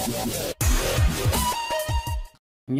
Nyob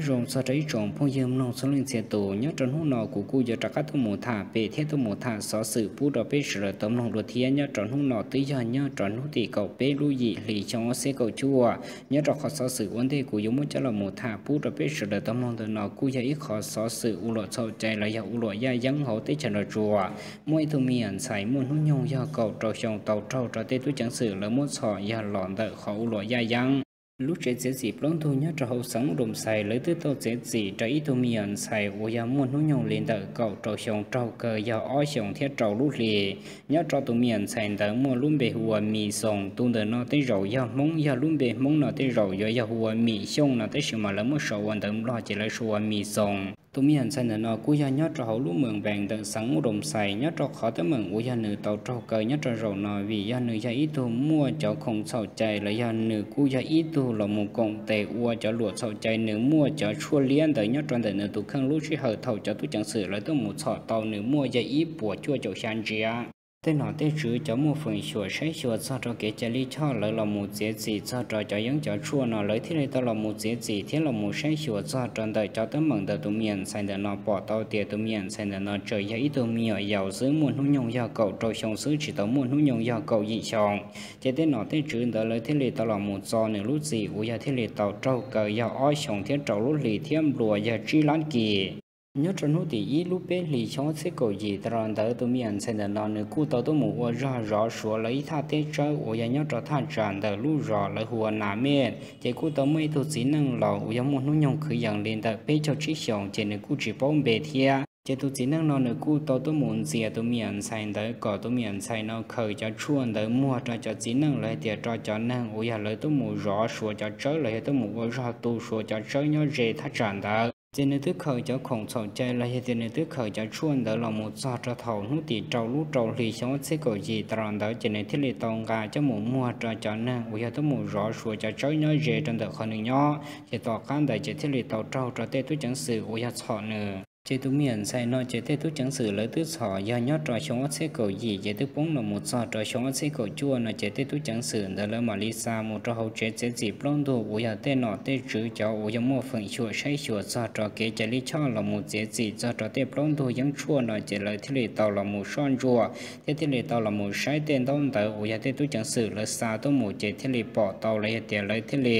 zoo txog rau ib tsoom phooj ywg mloog txhua leej txhia tus, nyob rau hnub no kuv kuj yuav rov qab tuaj mus tham pem thiab tuaj mus tham xov xwm pub rau peb sawv daws tau mloog dua thiab. Nyob rau hnub no twb yog nyob rau hnub tim kaum peb lub yim hlis xyoo ob txhiab kaum cuaj. Nyob rau qhov xov xwm ua ntej kuv yuav muab coj los mus tham pub rau peb sawv daws tau mloog ntawm no kuj yog ib qhov xov xwm ua luam txhaum cai los yog ua luam yaj yeeb hauv teb chaws Los Tsuas. Muaj ib tug me nyuam ntxhais muaj hnub nyoog yog kaum rau xyoo tau raug rau tej tub ceev xwm lawv muab txhom yog los ntawm qhov ua luam yaj yeeb. Lub tsev txiav txim plaub ntug nyob rau hauv xeev Mus Doos Xais lawv twb tau txiav txim rau ib tug me nyuam ntxhais uas yog muaj hnub nyoog li ntawm kaum rau xyoo raug kaw yog ob xyoos thiab rau lub hlis. Nyob rau tus me nyuam ntxhais ntawd muaj lub npe hu ua Mis Xoos, tus ntawm no tej zaum yog Hmoob, yog lub npe Hmoob no tej zaum yuav yog hu ua Mim Xyooj no, tab sis mas lawv muab sau ua ntawv Nplog ces lawv sau ua Mis Xoos. Tus me nyuam ntxhais ntawm no kuj yog nyob rau hauv lub moos Npees ntawm xeev Mus Doos Xais, nyob rau qhov teeb meem uas yog nws tau raug kaw nyob rau zaum no vim yog nws yog ib tug muaj cov khoom txhaum cai los yog nws kuj yog ib tug los mus koom tes ua cov luam txhaum cai, nws muaj cov tshuaj liab ntawd nyob rau ntawm nws tus kheej. Lub sij hawm thaum cov tub ceev xwm lawv tuaj mus txhom tau nws muaj yog ib puas cuaj caum xya ntsiav. Tej nom tej tswv cov muaj feem xyuam saib xyuas txog rau kev cai lij choj lawv los mus txiav txim txog rau cov yeeb cov tshuaj no, lawv thiaj li tau los mus txiav txim thiab los mus saib xyuas txog rau ntawm cov teeb meem ntawm tus me nyuam ntxhais ntawm no pom tau tias tus me nyuam ntxhais ntawm no tseem yog ib tug me nyuam yaus xwb, muaj hnub nyoog yog kaum rau xyoo xwb, tsis tau muaj hnub nyoog yog kaum yim xyoo. Ces tej nom tej tswv ntawd lawv thiaj li tau los mus txo nws lub txim uas yog thiaj li tau raug kaw yog ob xyoos thiab rau lub hlis thiab nplua yog tsib lab kis. Nyob rau hnub tim ib lub peb hlis xyoo ob txhiab kaum yim tas los ntawd, tus me nyuam ntxhais ntawm no nws kuj tau tuaj mus ua zog zov Suav lawv ib thaj teb tsawb uas yog nyob rau thaj tsam ntawm lub zos lawv hu ua Nas Mej. Ces kuj tau muaj ib tug txiv neej laus uas yog muaj hnub nyoog kwv yees li ntawm peb caug tsib xyoos, ces nws kuj tsis paub npe thiab. Ces tus txiv neej no nws kuj tau tuaj mus ntxias tus me nyuam ntxhais ntawd kom tus me nyuam ntxhais no khaws cov tshuaj ntawd muag rau cov txiv neej los hais tias rau cov neeg uas yog lawv tuaj mus zov Suav cov tsawb los yog tuaj mus ua zog tu Suav cov tsawb nyob ze thaj tsam ntawd. Ces nws twb khaws cov khoom txhaum cai los yog tias nws twb khaws cov tshuaj ntawd los mus txog rau thaum hnub tim rau lub rau hlis xyoo ob txhiab kaum yim tas los ntawd, ces nws thiaj li tau nqa coj mus muag rau cov neeg uas yog tuaj mus zov Suav cov tsawb nyob ze rau ntawm qhov nws nyob. Ces tom qab ntawd ces thiaj li tau raug rau tej tub ceev xwm uas yog txhom nws. Ces tus me nyuam ntxhais no ces tej tub ceev xwm lawv twb txhom yog nyob rau xyoo ob txhiab kaum yim, ces twb poob los mus txog rau xyoo ob txhiab kaum cuaj no ces tej tub ceev xwm ntawd lawv mam li xa mus rau hauv tsev txiav txim plaub ntug uas yog tej nom tej tswv cov uas yog muaj feem xyuam saib xyuas txog rau kev cai lij choj los mus txiav txim txog rau tej plaub ntug yeeb tshuaj no, ces lawv thiaj li tau los mus soj ntsuam thiab thiaj li tau los mus saib tej ntaub ntawv uas yog tej tub ceev xwm lawv xa tuaj mus, ces thiaj li pom tau los yog tias lawv thiaj li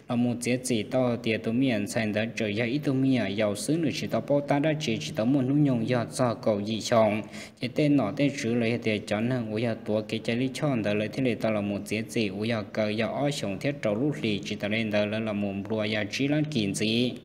los mus txiav txim tau tias tus me nyuam ntxhais ntawd tseem yog ib tug me nyuam yaus xwb, nws tsis tau paub tab dab tsi, tsis tau muaj hnub nyoog yog txog kaum yim xyoo. Ces tej nom tej tswv los yog tias cov neeg uas yog tuav kev cai lij choj ntawd lawv thiaj li tau los mus txiav txim uas yog kaw yog ob xyoos thiab rau lub hlis, tsis tas li ntawd lawv los mus nplua yog tsib lab kis ntxiv.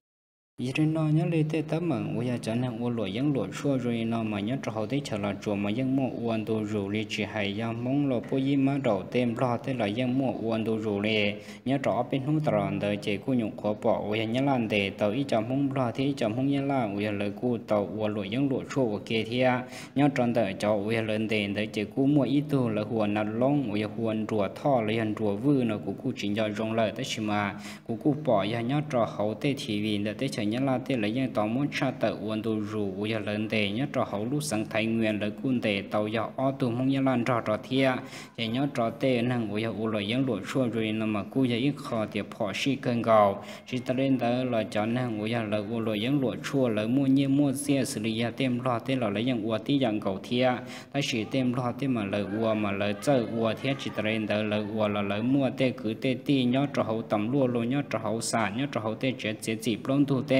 Yog li no nyob li tej teeb meem uas yog cov neeg ua luam yeeb luam tshuaj zoo li no mas nyob rau hauv teb chaws Los Tsuas mas yeej muaj ua ntu zus li, tsis hais yog Hmoob los puab yib mab daum tej Nplog tej los yeej muaj ua ntu zus li. Nyob rau ob peb hnub tas los ntawd ces kuj nyuam qhuav pom uas yog Nyab Laj ntes tau ib co Hmoob Nplog thiab ib co Hmoob Nyab Laj uas yog lawv kuj tau ua luam yeeb luam tshuaj ua ke thiab. Nyob rau ntawm cov uas yog lawv ntes ntawd ces kuj muaj ib tug lawv hu ua Nav Loob uas yog hu ua Nruas Thoj los yog Nruas Vwj no kuv kuj tsis nco zoo lawm, tab sis mas kuv kuj pom yog nyob rau hauv tej T V ntawm teb chaws Nyab Laj tej lawv yeej tau muab tshaj tawm ua ntu zus uas yog lawv ntes nyob rau hauv lub xeev Thaiv Nwias lawv kuj ntes tau yog ob tug Hmoob Nyab Laj nrog rau thiab. Ces nyob rau tej neeg uas yog ua luam yeeb luam tshuaj zoo li no mas kuj yog ib qho tias phom sij kawg nkaus. Tsis tas li ntawd los cov neeg uas yog lawv ua luam yeeb luam tshuaj lawv muaj nyiaj muaj txiaj xws li yog tej Nplog tej los lawv yeej ua tib yam nkaus thiab, tab sis tej Nplog tej mas lawv ua mas lawv txawj ua thiab, tsis tas li ntawd lawv ua los lawv muaj tej kwv tej tij nyob rau hauv tam luaj los nyob rau hauv xam nyob rau hauv tej tsev txiav txim plaub ntug tej.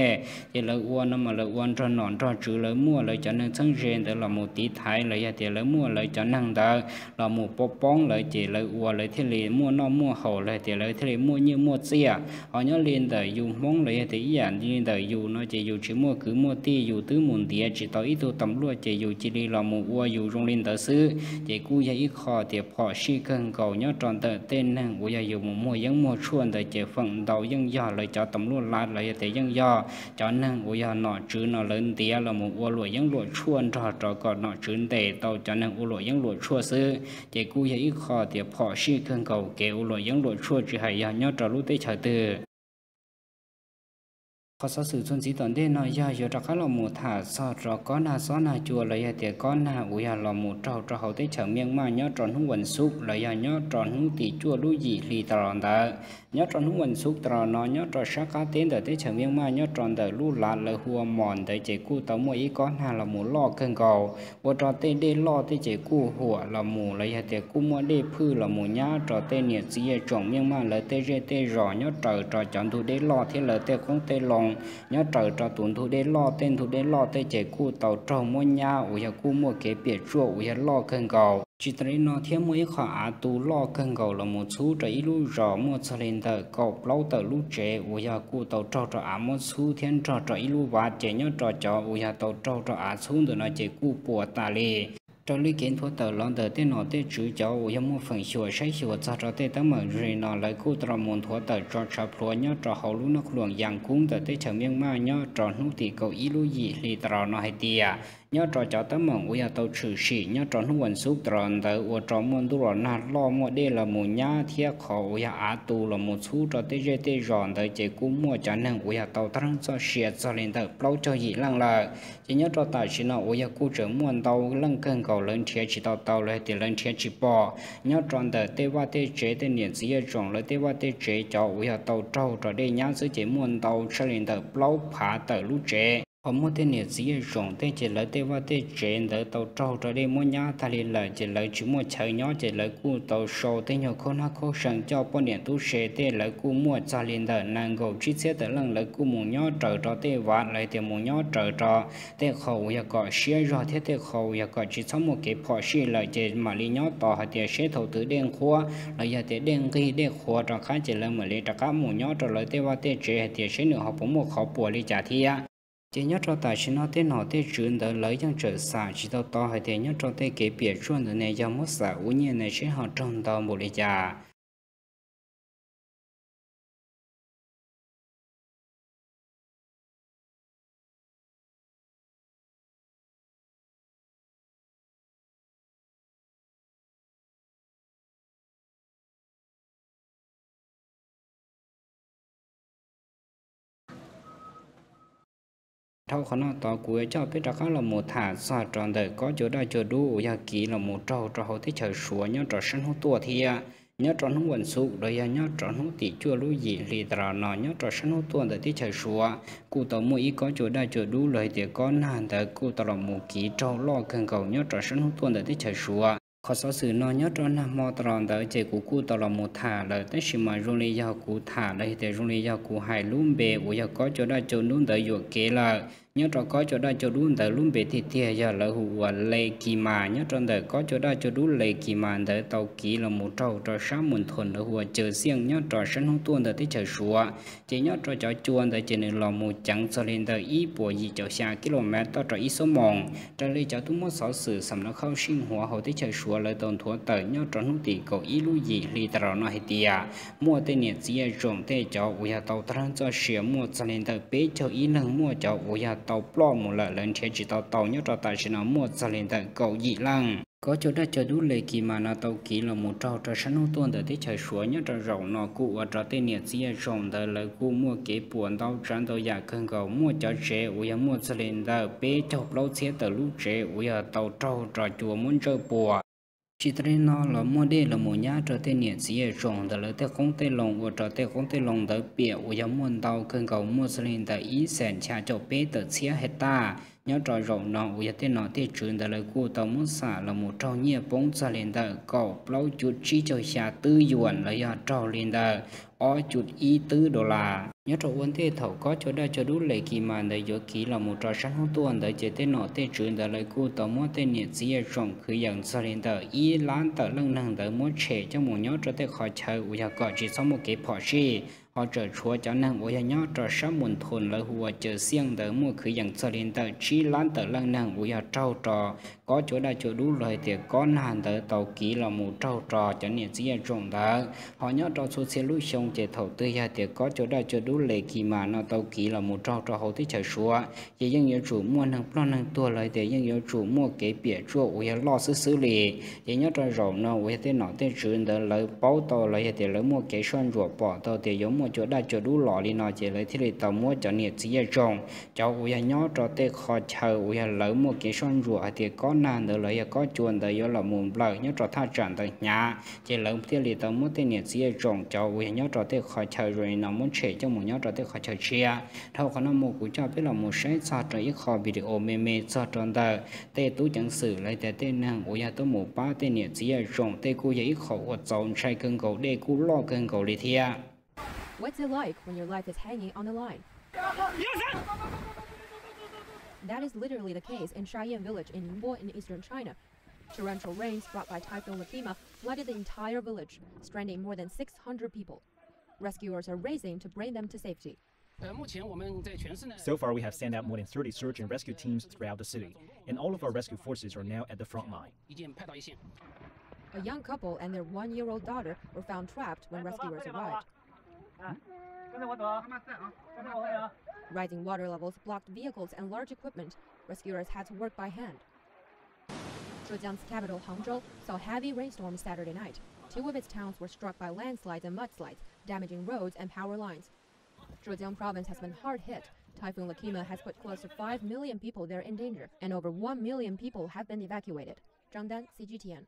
Ces lawv ua no mas lawv ua nrog nom nrog tswv, lawv muaj lawv cov neeg txheeb ze ntawd los mus tiv thaiv los yog tias lawv muaj lawv cov neeg ntawd los mus poob poob lawv, ces lawv ua lawv thiaj li muaj noj muaj haus los tias lawv thiaj li muaj nyiaj muaj txiaj. Ho nyob li ntawm yus Hmoob los yog tias ib yam li ntawm yus no ces yus tsis muaj kwv muaj tij, yus twb mus ntiav tsis tau ib tug tam luaj ces yus cia li los mus ua yus zoo li ntawd xwb. Ces kuj yog ib qho tias phom sij kawg nkaus nyob rau ntawm tej neeg uas yog yus mus muag yeeb muag tshuaj ntawd ces feem ntau yeej yog lawv cov tam luaj lav los yog tias yeej yog cov neeg uas yog nom tswv no lawv ntiav los mus ua luam yeeb luam tshuaj nrog rau kom nom tswv ntes tau cov neeg ua luam yeeb luam tshuaj xwb. Ces kuj yog ib qho tias phom sij kawg nkaus kev ua luam yeeb luam tshuaj tsis hais yog nyob rau lub teb chaws twg. Qhov xov xwm txuas ntxiv tom ntej no yog yuav rov qab los mus tham txog rau kob nag xob nag cua los yog tias kob nag uas yog los mus raug rau hauv teb chaws Myanmar nyob rau hnub vas xuv los yog nyob rau hnub tim cuaj lub yim hli tas los ntawd. Nyob rau hnub vas xuv tas los no nyob rau sab qab teb ntawm teb chaws Myanmar nyob rau ntawm lub lav lawv hu ua Mos ntawd ces kuj tau muaj ib kob nag los mus loj kawg nkaus, ua rau tej dej loj tej ces kuj huam los mus los yog tias kuj muaj dej phwj los mus nyab rau tej niam txiv yaj tsoom Myanmar lawv tej zej tej zos nyob raws rau cov ntug dej loj thiab lawv tej qoob tej loo nyob raws rau tus ntug dej loj. Tej ntug dej loj tej ces kuj tau raug muab nyab uas yog kuj muaj kev piam tsuaj uas yog loj kawg nkaus. Tsis tas li no thiab muaj ib qho av tu loj kawg nkaus los mus txhub rau ib lub zos muaj txog li ntawm kaum plaub tawm lub tsev uas yog kuj tau raug rau av muab txhub thiab nrog rau ib lub vaj ces nyob rau cov uas yog tau raug rau av txhub ntawm no ces kuj puas tas li. Raws li kev nthuav tawm los ntawm tej nom tej tswv cov uas yog muaj feem xyuam saib xyuas txog rau tej teeb meem zoo li no lawv kuj tau los mus nthuav tawm tso tshav plhuav nyob rau hauv lub nroog Luam Yas Kub ntawm teb chaws Myanmar nyob rau hnub tim kaum ib lub yim hli tas los no hais tias nyob rau cov teeb meem uas yog tau tshwm sim nyob rau hnub vas xuv tas los ntawd ua rau muaj ntuj los nag loj muaj dej los mus nyab thiab qhov uas yog av tu los mus txhub rau tej zej tej zos ntawd ces kuj muaj cov neeg uas yog tau tag leej txoj sia txog li ntawm plaub caug yim leej lawm. Ces nyob rau tam sim no uas yog kuj tseem muaj ntau leej kawg nkaus lawv nrhiav tsis tau tau los hais tias lawv nrhiav tsis pom nyob rau ntawm tej vaj tej tsev tej niam txiv yaj tsoom lawv tej vaj tej tsev cov uas yog tau raug rau dej nyab xwb ces muaj ntau tshaj li ntawm plaub phav tawm lub tsev. Ho muaj tej niam txiv yaj tsoom tej ces lawv tej vaj tej tsev ntawd tau raug rau dej muab nyab tag li lawm ces lawv tsis muaj chaw nyob ces lawv kuj tau sau tej nyuag khaub nab khaub see coj poj niam tub se tej lawv kuj muaj txog li ntawm nees nkaum tsib txhiab tawm leej lawv kuj mus nyob raws rau tej vaj los hais tias mus nyob raws rau tej qhov uas yog kom siab zog thiab tej qhov uas yog kom tsis txhob muaj kev phom sij lawm ces mam li nyob tos hais tias seb thaum twg dej nqhuab los yog tias dej nqig dej qhuav rov qab ces lawv mam li rov qab mus nyob rau lawv tej vaj tej tsev hais tias seb nws ho puas muaj qhov puas li cas thiab. Ces nyob rau tam sim no tej nom tej tswv ntawd lawv yeej tseem xam tsis tau tau hais tias nyob rau tej kev piam tsuaj ntawd ne yog muab xam ua nyiaj ne seb ho raug ntau npaum li cas. Dhau qhov no tod kuv yuav coj peb rov qab los mus tham txog rau ntawm kob cua daj cua dub uas yog kiv los mus raug rau hauv teb chaws Suav nyob rau sab hnub tuaj thiab. Nyob rau hnub vas xuv los yog nyob rau hnub tim cuaj lub yim hli tas los no nyob rau sab hnub tuaj ntawm teb chaws Suav kuj tau muaj ib kob cua daj cua dub los hais tias kob nag ntawd kuj tau los mus kiv raug loj kawg nkaus nyob rau sab hnub tuaj ntawm teb chaws Suav. Qhov xov xwm no nyob rau nag hmo tas los ntawd ces kuv kuj tau los mus tham lawm tab sis mas zoo li yog kuv tham los hais tias zoo li yog kuv hais lub npe uas yog kob cua daj cua dub ntawd yuam kev lawm. Nyob rau kob cua daj cua dub ntawd lub npe tiag tiag yog lawv hu ua Le Kis Mas. Nyob rau ntawm kob cua daj cua dub Le Kis Mas ntawd tau kiv los mus raug rau sab Mus Thos lawv hu ua Caws Xiaj nyob rau sab hnub tuaj ntawm teb chaws Suav. Ces nyob rau cov cua ntawd ces nws los mus ceev txog li ntawm ib puas yim caum xya kis lus mev toj rau ib xuab moos. Raws li cov tub muab xov xwm xam nav khauj sij huav hauv teb chaws Suav lawv tau nthuav tawm nyob rau hnub tim kaum ib lub yim hli tas los no hais tias muaj tej niam txiv yaj tsoom tej cov uas yog tau tag leej txoj sia muaj txog li ntawm peb caug ib leeg, muaj cov uas yog tau ploj mus lawm lawv nrhiav tsis tau tau nyob rau tam sim no muaj txog li ntawm kaum yim leej. Kob cua daj cua dub Le Kis Mas no tau kiv los mus raug rau sab hnub tuaj ntawm teb chaws Suav nyob rau zaum no kuj ua rau tej niam txiv yaj tsoom ntawd lawv kuj muaj kev puas ntau tsav ntau yam kawg nkaus, muaj cov tsev uas yog muaj txog li ntawm peb caug plaub txhiab tawm lub tsev uas yog tau raug rau cua muab ntsawj puas. Tsis tas li no los muaj dej los mus nyab rau tej niam txiv yaj tsoom ntawd lawv tej qoob tej loo ua rau tej qoob tej loo ntawd piam uas yog muaj ntau kawg nkaus, muaj txog li ntawm ib xees xya caum peb tawm txhiab hej taj. Nyob rau zaum no uas yog tej nom tej tswv ntawd lawv kuj tau muab xam los mus raug nyiaj poob txog li ntawm kaum plaub cuv tsib caug xya twb yuam los yog raug li ntawm ob cuv ib twb dollar. Nyob rau ua ntej thaum kob cua daj cua dub Le Kis Mas ntawd yuav kiv los mus rau sab hnub tuaj ntawd ces tej nom tej tswv ntawd lawv kuj tau muab tej niam txiv yaj tsoom kwv yees txog li ntawm ib lab tawm leej neeg ntawd muab tshem coj mus nyob rau tej qhov chaw uas yog kom tsis txhob muaj kev phom sij. Ho tseem tshuav cov neeg uas yog nyob rau sab Mus Thos lawv hu ua Caws Xiaj ntawd muaj kwv yees txog li ntawm tsib lab tawm leej neeg uas yog raug rau kob cua daj cua dub los hais tias kob nag ntawd tau kiv los mus raug rau cov niam txiv yaj tsoom ntawd. Ho nyob rau txhua txhia lub xyoo ces thaum twg yog tias kob cua daj cua dub Le Kis Mas no tau kiv los mus raug rau hauv teb chaws Suav ces yeej yuav tsum muaj neeg ploj neeg tuag los hais tias yeej yuav tsum muaj kev piam tsuaj uas yog loj xwb xwb li. Ces nyob rau zaum no uas yog tej nom tej tswv ntawd lawv paub tau los yog tias lawv muaj kev soj ntsuam pom tau tias yuav muaj cua daj cua dub los li no ces lawv thiaj li tau muab cov niam txiv yaj tsoom, cov uas yog nyob rau tej qhov chaw uas yog lawv muaj kev soj ntsuam hais tias kob nag ntawd los yog kob cua ntawd yuav los mus nplawm nyob rau thaj tsam ntawd hnyav, ces lawv thiaj li tau muab tej niam txiv yaj tsoom cov uas yog nyob rau tej qhov chaw zoo li no muab tshem coj mus nyob rau tej qhov chaw tshiab. Dhau qhov no mus kuv coj peb los mus saib txog rau ib qho video me me txog rau ntawm tej tub ceev xwm los tias tej neeg uas yog tuaj mus pab tej niam txiv yaj tsoom tej kuj yog ib qho uas txaus ntshai kawg nkaus, dej kuj loj kawg nkaus li thiab. What's it like when your life is hanging on the line? That is literally the case in Shayin village in Ningbo in eastern China. Torrential rains brought by Typhoon Lakeema flooded the entire village, stranding more than six hundred people. Rescuers are racing to bring them to safety. So far, we have sent out more than thirty search and rescue teams throughout the city, and all of our rescue forces are now at the front line. A young couple and their one-year-old daughter were found trapped when rescuers arrived. Rising water levels blocked vehicles and large equipment. Rescuers had to work by hand. Zhejiang's capital Hangzhou saw heavy rainstorms Saturday night. Two of its towns were struck by landslides and mudslides, damaging roads and power lines. Zhejiang province has been hard hit. Typhoon Lakeema has put close to five million people there in danger, and over one million people have been evacuated. Zhang Dan, C G T N.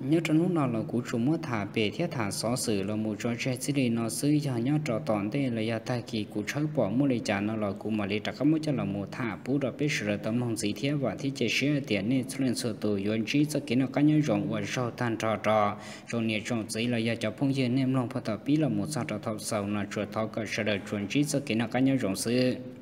Nyob rau hnub no los kuv tsuas muab tham pem thiab tham xov xwm los mus tso tseg txij li no xwb, yog nyob rau tom ntej los yog tag kis kuv tshawb pom muaj li cas no los kuv mam li rov qab muab coj los mus tham pub rau peb sawv daws tau mloog ntxiv thiab. Vam thiab cia siab tias nej txhua leej txhua tus yuav ntsib txoj kev noj qab nyob zoo uas zaug tag nrho rau tsoom niam tsoom txiv los yog cov phooj ywg nej mloog puag thaum pib los mus txog rau thaum xaus no, tsuas thov kom sawv daws tsuas ntsib txoj kev noj qab nyob zoo xwb.